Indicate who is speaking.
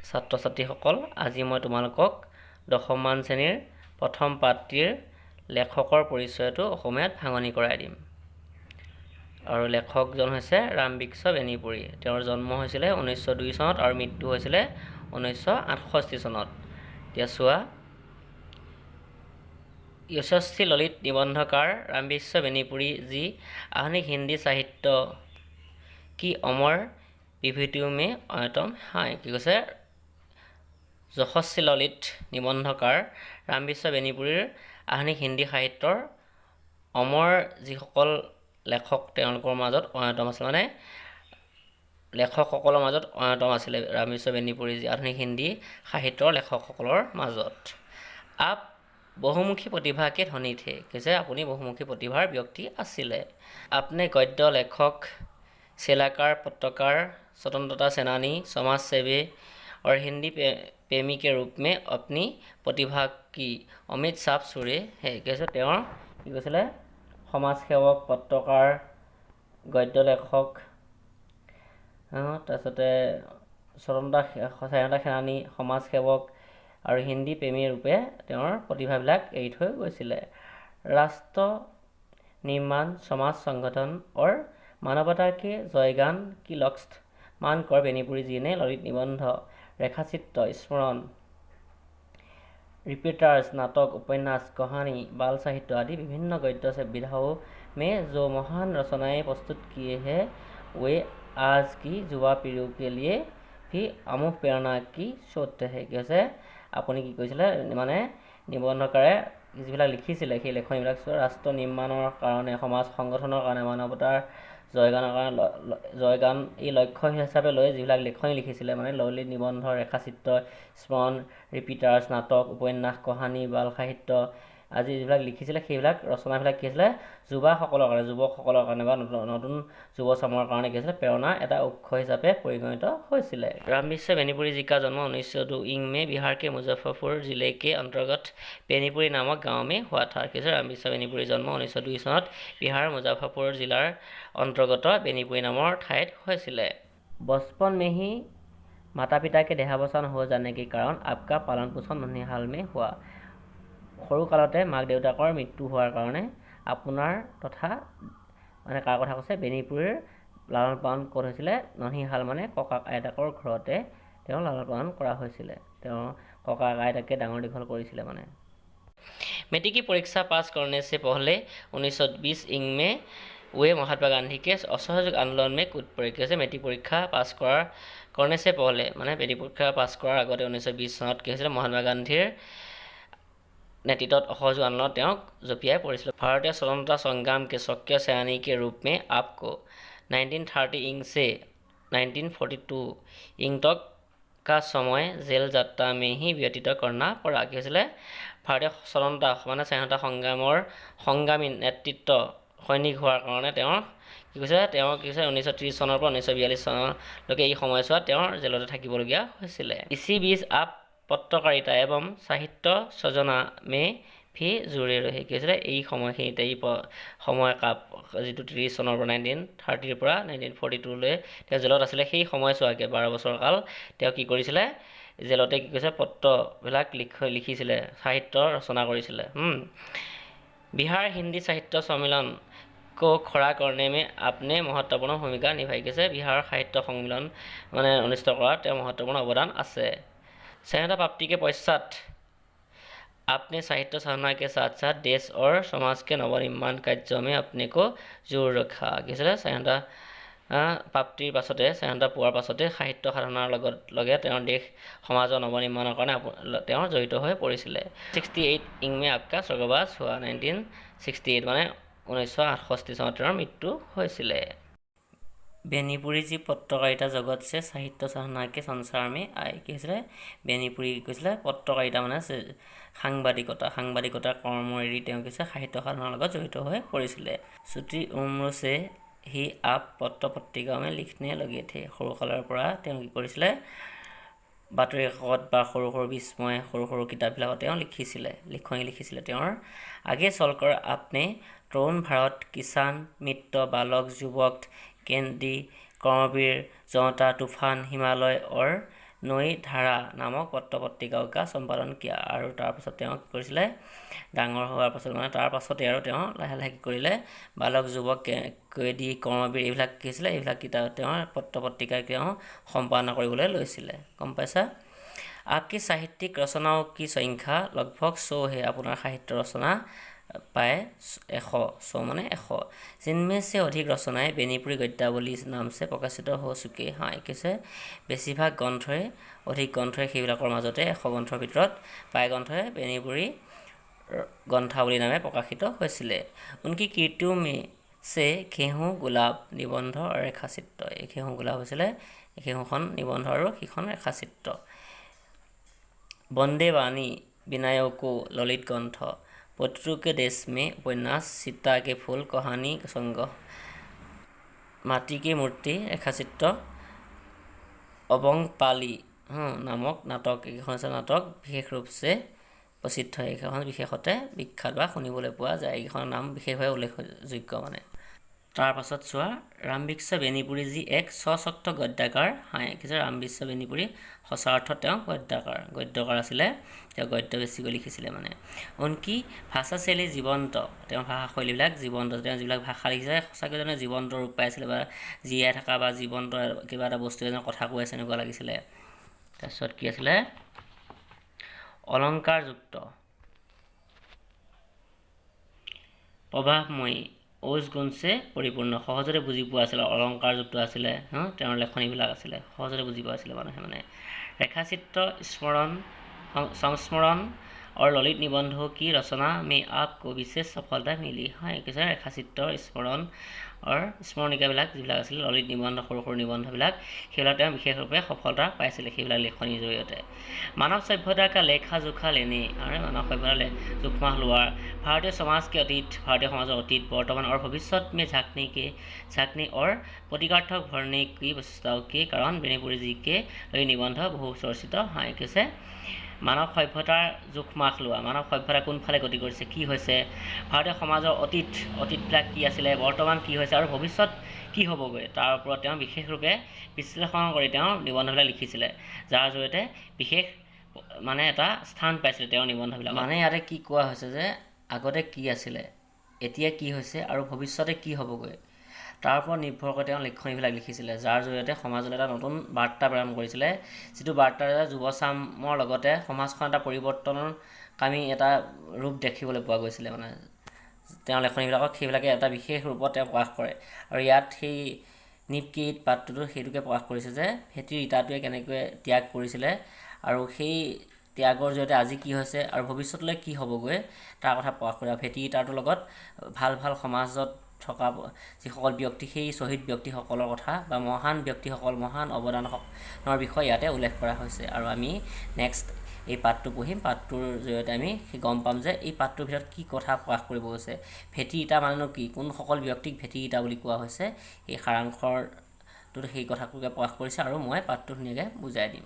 Speaker 1: ছাত্ৰ ছাত্ৰীসকল, আজি মই তোমালোকক দশমমান শ্ৰেণীৰ প্ৰথম পাঠটিৰ লেখকৰ পৰিচয়টো অসমীয়াত ভাঙনি কৰাই দিম। আৰু লেখকজন হৈছে ৰামবৃক্ষ বেণীপুৰী। তেওঁৰ জন্ম হৈছিলে 1902 চনত আৰু মৃত্যু হৈছিলে 1968 চনত। এতিয়া চোৱা, যশস্বী ললিত নিবন্ধকাৰ ৰামবৃক্ষ বেণীপুৰী जी आधुनिक हिंदी साहित्य की अमर विभूतियों में अन्यतम है। কি কৈছে? যশস্বী ললিত নিবন্ধকাৰ ৰামবৃক্ষ বেণীপুৰীৰ আধুনিক হিন্দী সাহিত্যৰ অমৰ যিসকল লেখক, তেওঁলোকৰ মাজত অন্যতম আছিল, মানে লেখকসকলৰ মাজত অন্যতম আছিলে ৰামবৃক্ষ বেণীপুৰী যি আধুনিক হিন্দী সাহিত্যৰ লেখকসকলৰ মাজত। आप बहुमुखी प्रतिभा के धनी थे। কৈছে, আপুনি বহুমুখী প্ৰতিভাৰ ব্যক্তি আছিলে। आपने गद्य लेखक, सलाहकार, पत्रकार, स्वतंत्रता सेनानी, समाज सेवी और हिंदी प्रेमी के रूप में अपनी प्रतिभा की अमिट छाप छोड़े है। কি কৈছে? তেওঁৰ কি কৈছিলে? সমাজসেৱক, পত্ৰকাৰ, গদ্য লেখক, তাৰপিছতে স্বাধীনতা সেনানী, সমাজসেৱক আৰু হিন্দী প্ৰেমী ৰূপে তেওঁৰ প্ৰতিভাবিলাক এৰি থৈ গৈছিলে। राष्ट्र निर्माण, समाज संगठन और मानवता के जयगान की लक्ष्य मानकर बेनीपुरी जी ने ललित निबंध, रेखाचित्र, स्मरण, रिपोर्टाज, नाटक, उपन्यास, कहानी, बाल साहित्य आदि विभिन्न गद्य विधाओं में जो महान रचनाएं प्रस्तुत किए हैं, वे आज की युवा पीढ़ियों के लिए भी अमोघ प्रेरणा की स्रोत है। কি হৈছে? আপুনি কি কৈছিলে? মানে নিবন্ধকাৰে যিবিলাক লিখিছিলে, সেই লেখনিবিলাক ৰাষ্ট্ৰ নিৰ্মাণৰ কাৰণে, সমাজ সংগঠনৰ কাৰণে, মানৱতাৰ জয়গানৰ কাৰণে, জয়গান এই লক্ষ্য হিচাপে লৈ যিবিলাক লেখনি লিখিছিলে, মানে ললিত নিবন্ধ, ৰেখাচিত্ৰ, স্মৰণ, ৰিপৰ্টাজ, নাটক, উপন্যাস, কহানী, বাল সাহিত্য আজি যিবিলাক লিখিছিলে, সেইবিলাক ৰচনাবিলাক কি আছিলে? যুৱাসকলৰ কাৰণে, যুৱকসকলৰ কাৰণে বা নতুন যুৱচামৰ কাৰণে কি আছিলে? প্ৰেৰণাৰ এটা উৎস হিচাপে পৰিগণিত হৈছিলে। रामवृक्ष बेनीपुरी जी का जन्म 1902 ईंग में बिहार के मुजफ्फरपुर जिले के अंतर्गत बेनीपुरी नामक गाँव में हुआ था। কি হৈছে? ৰামবৃক্ষ বেণীপুৰীৰ জন্ম 1902 চনত বিহাৰৰ মুজাফ্ফৰপুৰ জিলাৰ অন্তৰ্গত বেণীপুৰী নামৰ ঠাইত হৈছিলে। बचपन में ही माता पिता के देहावसान हो जाने के कारण आपका पालन पोषण ननिहाल में हुआ। সৰুকালতে মাক দেউতাকৰ মৃত্যু হোৱাৰ কাৰণে আপোনাৰ তথা, মানে কাৰ কথা কৈছে, বেণীপুৰীৰ লালন পালন ক'ত হৈছিলে? ননিহাল, মানে ককাক আইতাকৰ ঘৰতে তেওঁ লালন পালন কৰা হৈছিলে। তেওঁ ককাক আইতাকে ডাঙৰ দীঘল কৰিছিলে। মানে मैट्रिक की परीक्षा पास करने से पहले 1920 ईंग में वे महात्मा गांधी के असहयोग आंदोलन में कूद पड़े। কি হৈছে? মেট্ৰিক পৰীক্ষা পাছ কৰাৰ करने से पहले, মানে মেট্ৰিক পৰীক্ষা পাছ কৰাৰ আগতে 1920 চনত কি হৈছিলে? মহাত্মা গান্ধীৰ নেতৃত্বত অসহযোগ আন্দোলনত তেওঁক জঁপিয়াই পৰিছিল। भारतीय स्वतंत्रता संग्राम के सक्रिय सेनानी के रूप में आपको 1930 ईंग से 1942 ईंग तक का समय जेल यात्रा में ही व्यतीत करना पड़ा। কি হৈছিলে? ভাৰতীয় স্বতন্ত্ৰতা, মানে স্বাধীনতা সংগ্ৰামৰ সংগ্ৰামী নেতৃত্ব সৈনিক হোৱাৰ কাৰণে তেওঁৰ কি কৈছে? তেওঁ কি কৈছে? 1930 চনৰ পৰা 1942 চনলৈকে এই সময়ছোৱাত তেওঁৰ জেলতে থাকিবলগীয়া হৈছিলে। इसी बीच आप पत्रकारिता एवं साहित्य सृजना में भी जुड़े रहे। কি হৈছিলে? এই সময়খিনিতে, এই সময় কাপ যিটো 30 চনৰ পৰা, 1930ৰ পৰা 1942লৈ তেওঁ জেলত আছিলে, সেই সময়ছোৱাকে 12 বছৰ কাল তেওঁ কি কৰিছিলে? জেলতে কি কৈছে, পত্ৰবিলাক লিখিছিলে, সাহিত্য ৰচনা কৰিছিলে। बिहार हिंदी साहित्य सम्मेलन को खड़ा करने में आपने महत्वपूर्ण भूमिका निभाई। কৈছে, বিহাৰ সাহিত্য সন্মিলন মানে অনুষ্ঠিত কৰাত তেওঁৰ মহত্বপূৰ্ণ অৱদান আছে। स्वाधीनता प्राप्ति के पश्चात आपने साहित्य साधना के साथ साथ देश और समाज के नवनिर्माण कार्य में अपने को जोड़ रखा। কি হৈছিলে? স্বাধীনতা প্ৰাপ্তিৰ পাছতে, স্বাধীনতা পোৱাৰ পাছতে সাহিত্য সাধনাৰ লগত লগে তেওঁৰ দেশ সমাজৰ নৱনিৰ্মাণৰ কাৰণে তেওঁ জড়িত হৈ পৰিছিলে। 68 ईंग में आपका स्वर्गवास हुआ। 1968, মানে 1968 চনত তেওঁৰ মৃত্যু হৈছিলে। बेनीपुरी जी पत्रकारिता जगत से साहित्य साधना के संसार में आए। কি হৈছিলে? বেণীপুৰী কি কৈছিলে? পত্ৰকাৰিতা, মানে সাংবাদিকতা, সাংবাদিকতাৰ কৰ্ম এৰি তেওঁ কি হৈছে, সাহিত্য সাধনাৰ লগত জড়িত হৈ পৰিছিলে। छोटी उम्र से ही आप पत्र पत्रिका में लिखने लगे थे। সৰুকালৰ পৰা তেওঁ কি কৰিছিলে? বাতৰি কাকত বা সৰু সৰু বিস্ময়, সৰু সৰু কিতাপবিলাকত তেওঁ লিখিছিলে, লিখনি লিখিছিলে। তেওঁৰ आगे चलकर आपने तरुण भारत, किसान मित्र, बालक युवक, क्रांति, कर्मवीर, जनता, तूफान, हिमालय और নৈ ধাৰা নামক পত্ৰ পত্ৰিকাও কা সম্পাদন কিয়া। আৰু তাৰপাছত তেওঁ কি কৰিছিলে, ডাঙৰ হোৱাৰ পাছত মানে তাৰ পাছতে আৰু তেওঁ লাহে লাহে কি কৰিলে, বালক যুৱক কেদি কৰ্মবীৰ এইবিলাক কি হৈছিলে, এইবিলাক কিতাপ তেওঁৰ পত্ৰ পত্ৰিকা তেওঁ সম্পাদনা কৰিবলৈ লৈছিলে। গম পাইছা? আপকি সাহিত্যিক ৰচনাও কি সংখ্যা লগভগ 100 হে। আপোনাৰ সাহিত্য ৰচনা প্ৰায় 100, 100 মানে 100। জিনমে চে অধিক ৰচনাই বেণীপুৰী গদ্যাৱলী নাম চে প্ৰকাশিত হৈ চুকে। হা, কৈছে বেছিভাগ গ্ৰন্থই, অধিক গ্ৰন্থই সেইবিলাকৰ মাজতে 100 গ্ৰন্থৰ ভিতৰত প্ৰায় গ্ৰন্থই বেণীপুৰী গ্ৰন্থাৱলী নামে প্ৰকাশিত হৈছিলে। উনকি কীৰ্তিও মে চে ঘেঁহু গোলাপ নিবন্ধ আৰু ৰেখাচিত্ৰ। এই ঘেঁহু গোলাপ হৈছিলে ঘেঁহুখন নিবন্ধ আৰু সিখন ৰেখাচিত্ৰ। বন্দে বাণী বিনায়কো ললিত গ্ৰন্থ, পত্ৰু কে দেশ মে উপন্যাস, সীতা কে ফুল কহানী সংগ্ৰহ, মাটি কে মূৰ্তি ৰেখাচিত্ৰ, অবংপালি নামক নাটক। এইকেইখন হৈছে নাটক বিশেষ ৰূপছে প্ৰসিদ্ধ। এইকেইখন বিশেষতে বিখ্যাত বা শুনিবলৈ পোৱা যায়। এইকেইখনৰ নাম বিশেষভাৱে উল্লেখযোগ্য মানে। তাৰপাছত চোৱা, ৰামবৃক্ষ বেণীপুৰী যি এক সশক্ত গদ্যাকাৰ। হাঁ, কি ৰামবৃক্ষ বেণীপুৰী সঁচা অৰ্থত তেওঁ গদ্যাকাৰ, গদ্যকাৰ আছিলে। তেওঁ গদ্য বেছিকৈ লিখিছিলে মানে। উনকি ভাষা শৈলী জীৱন্ত, তেওঁৰ ভাষা শৈলীবিলাক জীৱন্ত। তেওঁ যিবিলাক ভাষা লিখিছে সঁচাকৈ যেনে জীৱন্ত ৰূপ পাইছিলে বা জীয়াই থকা বা জীৱন্ত কিবা এটা বস্তু এজন কথা কৈ আছে এনেকুৱা লাগিছিলে। তাৰপিছত কি আছিলে, অলংকাৰযুক্ত, প্ৰভাৱময়ী, ঔজ গুণছে পৰিপূৰ্ণ, সহজতে বুজি পোৱা আছিলে, অলংকাৰযুক্ত আছিলে। তেওঁৰ লেখনিবিলাক আছিলে সহজতে বুজি পোৱা আছিলে মানুহে মানে। ৰেখাচিত্ৰ, স্মৰণ, সংস্মৰণ और ललित निबंधों की रचना में आपको विशेष सफलता मिली। হয়, কৈছে ৰেখাচিত্ৰ, স্মৰণ আৰু স্মৰণিকাবিলাক যিবিলাক আছিলে, ললিত নিবন্ধ, সৰু সৰু নিবন্ধবিলাক, সেইবিলাক তেওঁ বিশেষৰূপে সফলতা পাইছিলে সেইবিলাক লেখনিৰ জৰিয়তে। মানৱ সভ্যতা কা লেখা জোখা লেনে, আৰু মানৱ সভ্যতা জোখমাখ লোৱাৰ, ভাৰতীয় সমাজ কে অতীত, ভাৰতীয় সমাজৰ অতীত, বৰ্তমান আৰু ভৱিষ্যত মে ঝাঁকনে কে ঝাঁকনে और প্ৰতীকাৰ্থক ভৰনে কি বৈশিষ্ট্যও কে কাৰণ বেণীপুৰী জি কে ললিত নিবন্ধ বহু চৰ্চিত। হয়, কৈছে মানৱ সভ্যতাৰ জোখমাখ লোৱা, মানৱ সভ্যতা কোনফালে গতি কৰিছে, কি হৈছে, ভাৰতীয় সমাজৰ অতীত, অতীতবিলাক কি আছিলে, বৰ্তমান কি হৈছে আৰু ভৱিষ্যত কি হ'বগৈ, তাৰ ওপৰত তেওঁ বিশেষৰূপে বিশ্লেষণ কৰি তেওঁ নিবন্ধবিলাক লিখিছিলে, যাৰ জৰিয়তে বিশেষ মানে এটা স্থান পাইছিলে তেওঁৰ নিবন্ধবিলাক। মানে ইয়াতে কি কোৱা হৈছে যে আগতে কি আছিলে, এতিয়া কি হৈছে আৰু ভৱিষ্যতে কি হ'বগৈ, তাৰ ওপৰত নিৰ্ভৰ কৰি তেওঁ লিখনিবিলাক লিখিছিলে, যাৰ জৰিয়তে সমাজলৈ এটা নতুন বাৰ্তা প্ৰেৰণ কৰিছিলে, যিটো বাৰ্তাৰে যুৱচামৰ লগতে সমাজখন এটা পৰিৱৰ্তনকামী এটা ৰূপ দেখিবলৈ পোৱা গৈছিলে। মানে তেওঁৰ লেখনিবিলাকক সেইবিলাকে এটা বিশেষ ৰূপত তেওঁ প্ৰকাশ কৰে। আৰু ইয়াত সেই নিপকিত পাঠটোতো সেইটোকে প্ৰকাশ কৰিছে যে ভেটিৰ ইটাটোৱে কেনেকৈ ত্যাগ কৰিছিলে আৰু সেই ত্যাগৰ জৰিয়তে আজি কি হৈছে আৰু ভৱিষ্যতলৈ কি হ'বগৈ তাৰ কথা প্ৰকাশ কৰে। আৰু ভেটিৰ ইটাটোৰ লগত ভাল ভাল সমাজত থকা যিসকল ব্যক্তি, সেই শ্বহীদ ব্যক্তিসকলৰ কথা বা মহান ব্যক্তিসকল, মহান অৱদানৰ বিষয়ে ইয়াতে উল্লেখ কৰা হৈছে। আৰু আমি নেক্সট এই পাঠটো পঢ়িম। পাঠটোৰ জৰিয়তে আমি গম পাম যে এই পাঠটোৰ ভিতৰত কি কথা প্ৰকাশ কৰিব গৈছে, ভেটি ইটা মানেনো কি, কোনসকল ব্যক্তিক ভেটি ইটা বুলি কোৱা হৈছে, এই সাৰাংশটোত সেই কথাটোকে প্ৰকাশ কৰিছে। আৰু মই পাঠটো ধুনীয়াকৈ বুজাই দিম।